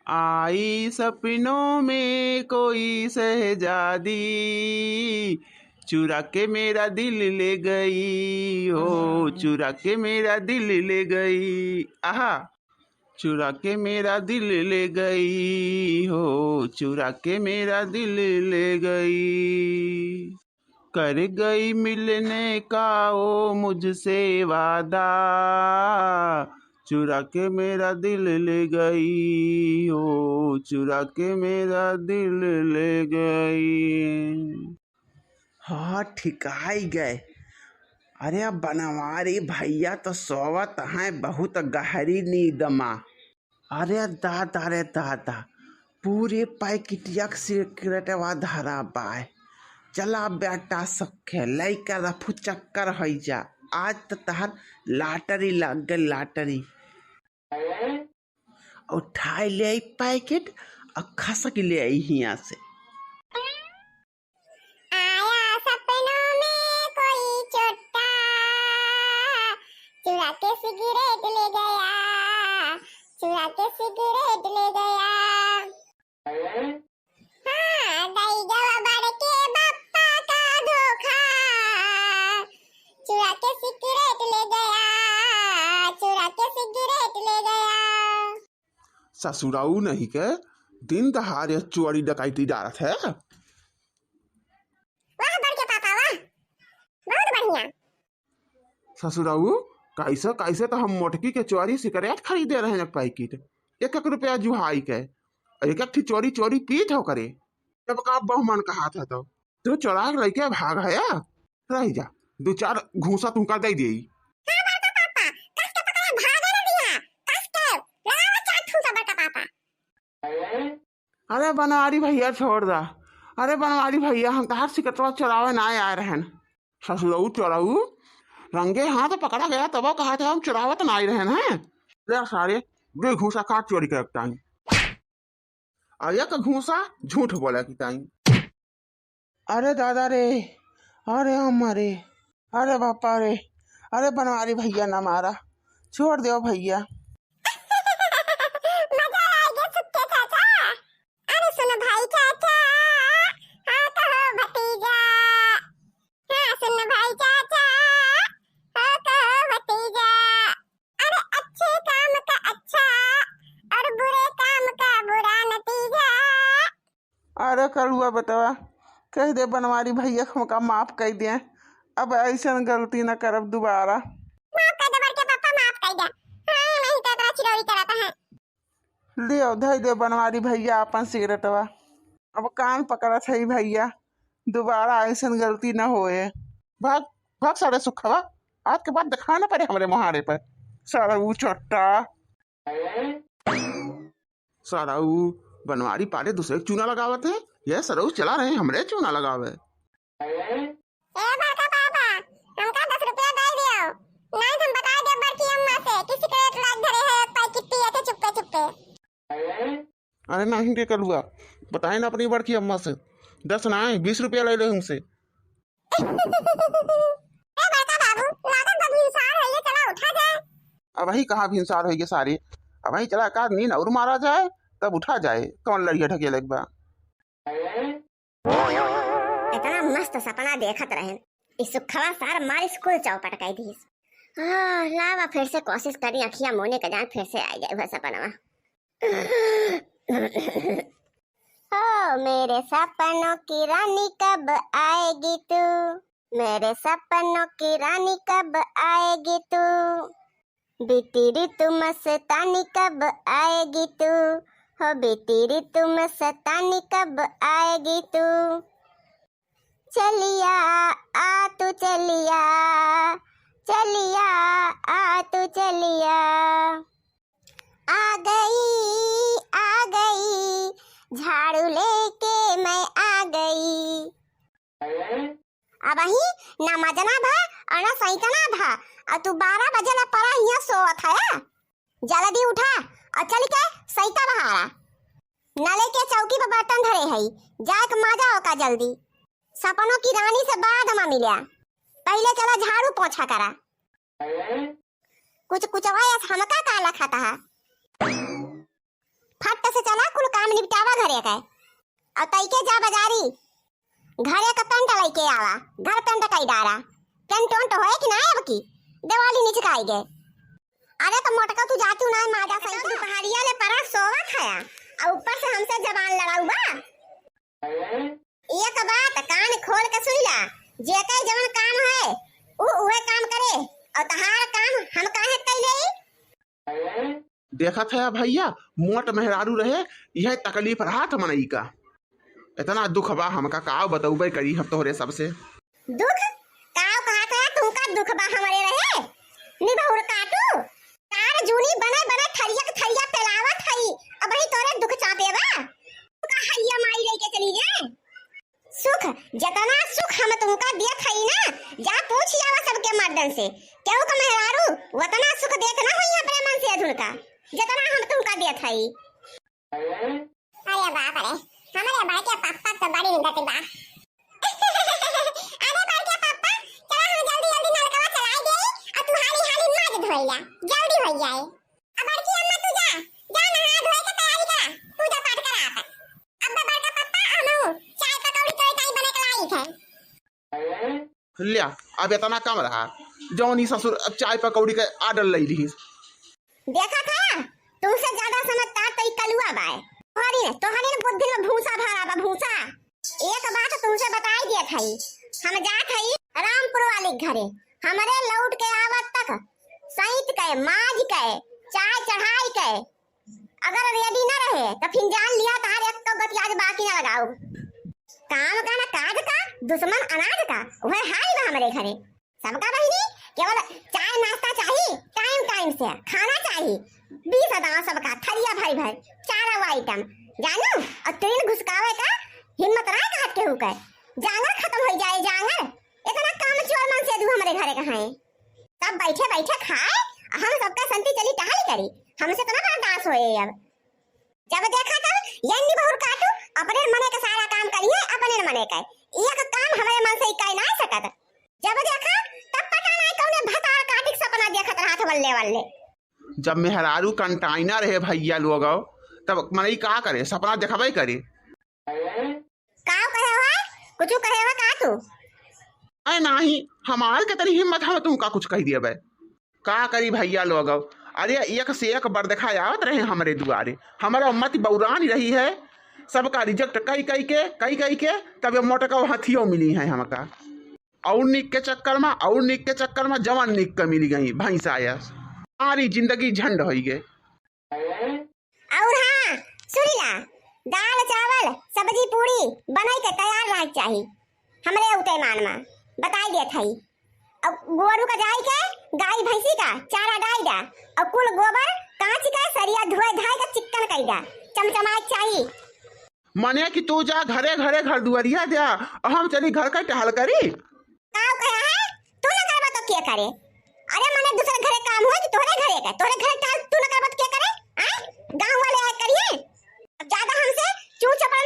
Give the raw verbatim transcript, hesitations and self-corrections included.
आई सपनों में कोई शहजादी, चुरा के मेरा दिल ले गई, हो, चुरा के मेरा दिल ले गई। आहा, चुरा के मेरा दिल ले गई, हो, चुरा के मेरा दिल ले गई। कर गई मिलने का वो मुझसे वादा, चुरा के मेरा दिल ले गई, हो, चुरा के मेरा दिल ले गई। हाँ, ठिकाई गए। अरे, अब बनवारी भैया तो सोवत हैं बहुत गहरी नींद मा। अरे दादा रे दादा, पूरे पैकेटिया के सिगरेटवा धरा बाय। चला बेटा सखे, लइका रफू चक्कर होइ जा। आज तो तहर लाटरी लग गई, लाटरी। उठाई ले आई पैकेट और खसक ले आई हियाँ से। आया सपनों में कोई चोट्टा, चुरा के सिगरेट ले गया, चुरा के सिगरेट ले गया। हाँ, दई गवा बड़के बप्पा का धोखा, चुरा के सिगरेट ले गया, चुरा के सिगरेट ले गया। ससुराऊ नहीं के दिन दहाड़े चोरी डकैती डारत है। वाह बड़के पापा वाह, बहुत बढ़िया। ससुराऊ, कैसे कैसे तो हम मोटकी के चोरी सिगरेट खरीदे रहे एक पैकेट, एक एक रुपया जुहाई के, एक एक ठी चोरी चोरी पीत हो करे। जब का बहुमन कहा था तो तू चोरा के लइके भाग हया, रह जा, दो चार घूसा तुमका दे देई। हाँ बड़का पापा, कस के पकड़े, भागे न दिया, कस के लगावे चार ठूसा बड़का पापा। अरे बनवारी भैया छोड़ दा, अरे बनवारी भैया हम तहार सिकटवा चोरावे ना आए रहन। ससुरऊ चोरऊ, रंगे हाथ पकड़ा गया तब कहा था हम चोरावत ना आए रहन हैं। ले सारे, दो घूसा काट चोरी करता हूँ। आ एक घूसा झूठ बोले की ताई। अरे दादा रे, अरे अम्मा रे, अरे बापा रे, अरे बनवारी भैया ना मारा, छोड़ देव भैया। मजा आ गया सुक्के चाचा। अरे सुन भाई चाचा, हाँ कहो भतीजा, हाँ सुन भाई चाचा, हाँ कहो भतीजा। अरे अच्छे काम का अच्छा और बुरे काम का बुरा नतीजा। अरे कलुआ बेटवा, कह दे बनवारी भैया हमका माफ कर दे, अब ऐसन गलती न करब दोबारा। माफ कर दे बड़के पापा, माफ कर दे। हाँ, नहीं तो इतना चिरौरी करत है। लियो, धई दे बनवारी भैया आपन सिगरेटवा। अब कान पकड़त है भैया, दोबारा ऐसन गलती न होए। भाग, भाग सारे सुखवा, आज के बाद दिखा न पड़े हमरे मुहारे पर। सारा ऊ चट्टा। सारा ऊ बनवारी पारे दूसरे के चूना लगावत है, ये सरऊ चला रहे हमरे चूना लगावे। ए बड़का पापा, हमका दस रुपया दे दियो, नहीं तो हम बता देब बड़की अम्मा से कि सिगरेट लाग धरे है, एक पैकेट पिए थे चुप्पे चुप्पे। अरे नहीं रे कलुआ, बताए ना अपनी बड़की अम्मा से, दस ना, बीस रुपया ले ले हमसे। ए बड़का बाबू, लागत बा भिनसार है, ये चला उठा जाए। अबही कहाँ भिनसार होइगे सारे, अबही चला का नींद और मारा जाए, तब उठा जाए, कौन लड़िया ढकेले के बा। इतना मस्त सपना देखत रहेन, ई सुखवा सार मार स्कूल चौपट कई दीस। आह, लावा फिर से कोशिश करी, अखिया मोने के जान फिर से आ जाए वह सपनवा। ओ मेरे सपनों की रानी कब आएगी तू, मेरे सपनों की रानी कब आएगी तू, बीती ऋतु मस्तानी कब आएगी तू, हो बीती ऋतु मस्तानी कब आएगी तू। चलिया, आ तू चलिया, चलिया, आ तू चलिया। आ गई, आ गई, झाड़ू लेके मैं आ गई। अबही ना मजना भा और ना सैतना भा, और तू बारह बजे ले परा हियाँ सोवत है। जल्दी उठा और चल के सैता बहारा। नले के चौकी पर बर्तन धरे हई, जाए के मजा ओका जल्दी। सपनों की रानी से बाद में मिल्या, पहले चला झाड़ू पोछा करा। कुछ कुचवा यस हमका का लखत है? फट से चला, कुल काम निपटावा घरे के। अउर तइके जा बजारी, घरे का पेंट लइके आवा, घर पेंट कइ डारा। पेंट ओंट होए कि नाहीं अब की? दिवाली निचकाइ गे। अरे तो मोटका तू जातू नाहीं, माजा सही दुपहरिया ले परा सोवत हया, अउर ऊपर से हमसे जबान लड़ाउबा। एक बात कान खोल के सुन ला, जेके जवन काम है, उ उहे काम करे, अउर तहार काम हम काहे कइ लेई? देखत हया भइया, मोट मेहरारू रहे, इहे तकलीफ रहत मनई का। एतना दुख बा हमका, का बतउबे करी हम तोहरे सबसे। दुख? का कहत हया, तुमका दुख बा हमरे रहे? निबहुर काटू, चार जूनी बने बने थरिया के थरिया फैलावत हई, अबहीं तोरे दुख चापे बा? का हइया माई लइके चली गए? सुख, जेतना सुख हम तुमका देत हई ना, जा पूछ आवा सबके मर्दन से। केहू का मेहरारू ओतना सुख देत ना होई अपने मन से अधुन का, जेतना हम तुमका देत हई। अरे बाप रे, हमरे बड़के पप्पा तो बड़ी गति बा। अरे बड़के पप्पा, चला हम जल्दी जल्दी नलकवा चलाइ देई, अउर तू हाली हाली माज धोइ ला, जल्दी होइ जाए। अब बड़की अम्मा तू जा, जा नहा धोए के तैयारी करा, पूजा पाठ करा आप। अब बड़का पप्पा हमहू चाय पकौड़ी तोरे ताई बने के लाइक है। ल्या, अब एतना कम रहा, जौन ई ससुर अब चाय पकौड़ी के order लइ लिहिस। देखा था, तुमसे ज्यादा समझदार तो ई कलुआ बाय। तोहरी ने, तोहरी ने बुद्धि में भूसा भरा बा, भूसा। एक बात तुमसे बताई दियत हई, हम जात हई रामपुर वाली के घरे। हमरे लौट के आवत तक सैंत के, माज के, चाय चढ़ाई के, अगर ready न रहे, तो फिर जान लिया, तार एक तो बतियाज बाकी न लगाओ। काम का ना काज का, दुश्मन अनाज का, वह हाल बा हमरे घरे। सबका बहिनी केवल चाय नाश्ता चाही, time time से खाना चाही, बीस दाव सबका थरिया भरि भरि, चारों item, जानू, अउर तीन घुसकावे का हिम्मत ना कहत केहू के, जांगर खतम होइ जाए, जांगर। एतना काम चोर मन से दू हमरे घरे कहाँ है? सब बैठे बैठे खाए, हम सबका संती चली टहल करी, हमसे तो ना बर्दाश्त होए अब। जब देखा तब यन्नी बहुर काटू, अपने मने के सारा काम करिए, अपने मने के। एक काम हमरे मन से इकाई ना सकत। जब देखा तब पता ना कौने भतार काटिक सपना देखत रहत वल्ले वल्ले। जब मेहरारू कंटाइना रहे भइया लोग, तब मनई का करे, सपना देखबे करे। का कहे हो? कुछ कहे हो का तू? अरे नाही, हमार के तनी हिम्मत हम तुमका कुछ कहि दिए बे। का करी भइया लोग, अरे एक से एक बरदखा आवत रहे हमरे दुआरे, हमरा मति बौरानी रही है, सबका reject कइ कइ के, कइ कइ के, तब ये मोटका हथियो मिली है हमका। अउर निक के चक्कर मा, अउर निक के चक्कर मा, जवन निक के मिली गई भैंसा यस। सारी जिंदगी झंड होइ गए। अउर हाँ, सुनी ला, दाल, चावल, सब्जी, पूड़ी बनाई के तैयार रहे के चाही। हमरे उते मान मा बताई देत हई। अब गोरू का जाई के, गाय भैंसी का चारा डाई दा, अउर कुल गोबर कांच के सरिया धोए धाए के चिक्कन कई दा, चमचमाए के चाही। मने कि तू जा घरे घरे घर दुआरिया द्या, अउर हम चली घर का टहल करी। का कहा है? तू न करबा तो के करे? अरे मने दूसरे घरे काम होए कि तोहरे घरे का? तोहरे घरे टहल तू न करबा तो के करे? आय? गाँव वाले आए करिए। अब ज्यादा हमसे चू चपड़ा